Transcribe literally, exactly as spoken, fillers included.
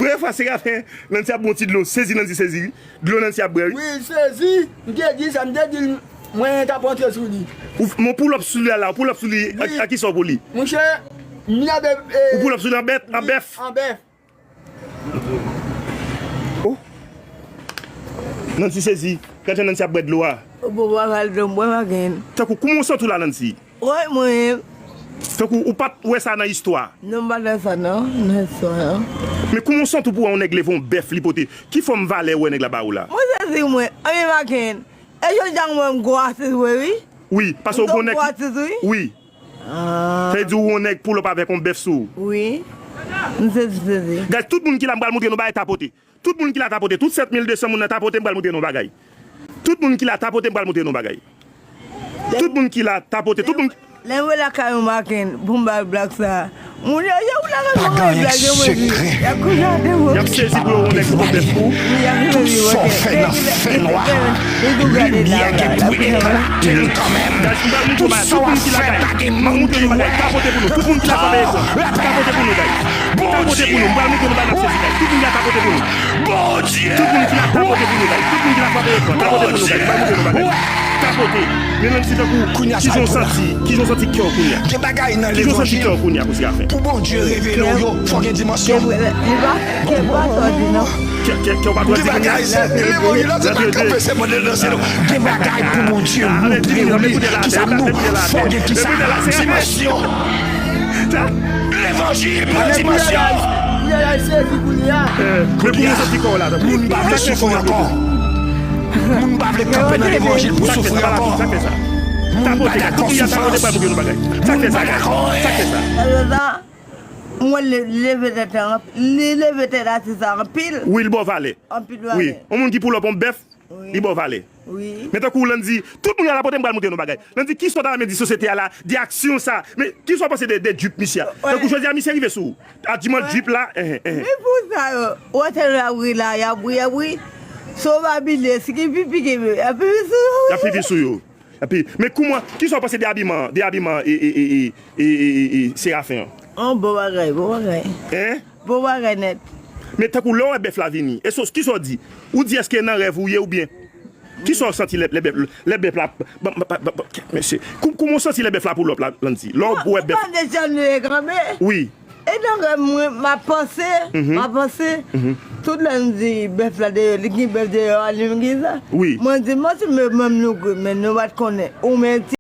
Premyè fwa Serafen, Landy ap bon ti dlo, sezi Landy sezi wi. Dlo Landy ap bwè wi. Wi, sezi. M te di sa, m te di l mwen t ap rantre sou li. Ou, m pull up sou li a la, ou pull up sou li a, a kisa w pou li? Monchè, m nan bèf. Ou pull up sou li an bèt, an bèf. An bèf. Oh. Landy sezi. Gad jan Landy ap bwè dlo a. Ou bon, w ap al dlo m bwè magen. Tankou, kouman w santi w la, Landy? Woy, mwen. Tankou, ou pa t wè sa nan istwa? Non, m pa t wè sa, non, nan istwa, non. Men kouman w santi w pou wè yon nèg leve yon bèf li pote? Ki fòm valè ou wè nèg la ba ou la? Mwen sezi, mwen. Anyen magen. E jodi a, mwen, m gwo atis, wi, wi. Wi, paske w gon nèg ki. Wi. Ah. Sa vle di ou wè yon nèg pull up avèk yon bèf sou ou. Wi. M sezi, sezi. Guys, tout moun ki la, m pral montre nou bagay tapote. Tout moun ki la tapote. Tout sèt mil de san moun nan tapote, m pral montre nou bagay. Tout moun ki la tapote, m pral montre nou bagay. Tout moun ki la tapote, tout moun. Lè m wè lakay yon maken pou m ba l blag sa. Moun yo, yo, ou la pa gen yon blag yo mwen di. Y ap koute atè mwen. Y ap sezi pou yo wè yon nèg ki pran bèf pou. Wi, y ap sezi. Tout sa w fè nan fènwa, limyè gen pou eklate l kanmenm. Tout sa w ap fè pa gen moun ki wè. Tapote pou nou, tout moun ki la frape ekran. Tapote pou nou, guys. Tapote pou nou, m pral montre nou bagay n ap sezi, guys. Tout moun ki la tapote pou nou. Bondye! Tout moun ki la tapote pou nou, guys. Tout moun ki la frape ekran. Tapote pou nou, guys. M pral montre nou bagay. Tapote. Men menm si tankou, kijan w santi, kijan w santi kè w kounye a? Gen bagay nan levanjil. Kijan w santi kè w kounye a, pou Serafen? Pou Bondye revele w yo, fò gen dimansyon. Li pa, li pa sòti, non. Kè, kè, kè w pa twò di kounye a? Gen bagay, se levanjil la, se pa kanpe, se mande danse, non. Gen bagay pou Bondye montre w li, kisa pou nou, fò gen kisa, dimansyon. Levanjil pran dimansyon. Kounye a, moun pa vle soufri ankò. Moun pa vle kanpe nan levanjil pou soufri ankò. Moun pa dakò soufrans. Moun pa dakò. Mwen leve tèt an, li leve tèt atis la anpil. Wi, l ba w valè. Anpil valè. Wi, yon moun ki pull up yon bèf, li ba w valè. Wi. Men tankou Landy, tout moun yo la pote m pral montre nou bagay. Landy, kisa w ta renmen di sosyete a la, de aksyon sa? Men kisa w panse de, de drip misye a? Tankou jodi a misye rive sou ou. A di mwen drip la, enhen, enhen. Men pou sa yo, w ap tande y ap ri la, y ap ri, y ap ri. Si w pa bile, si ki pipi ki y ap pipi sou yo. Y ap pipi sou yo. Epi, men kouman, kisa w panse de abiman, de abiman e, e, e, e, e, e, e, e, Serafen an? An bon bagay, bon bagay. Hein? Bon bagay nèt. Men tankou lè w wè bèf la vini, e so, kisa w di? Ou di èske nan rèv ou ye oubyen? Kisa w santi lè, lè bèf, lè bèf la, mesye, kou-, kouman w santi lè bèf la pull up la, Landy? Lè w wè bèf. Mwen pa desann kanpe. Wi. E nan rèv mwen, m ap panse, m ap panse. Tout lè m di bèf la deyò, li gen bèf deyò a, li gen sa. Wi. Mwen di, manti, men menm nou gri, men nou pa t konnen. Ou men ti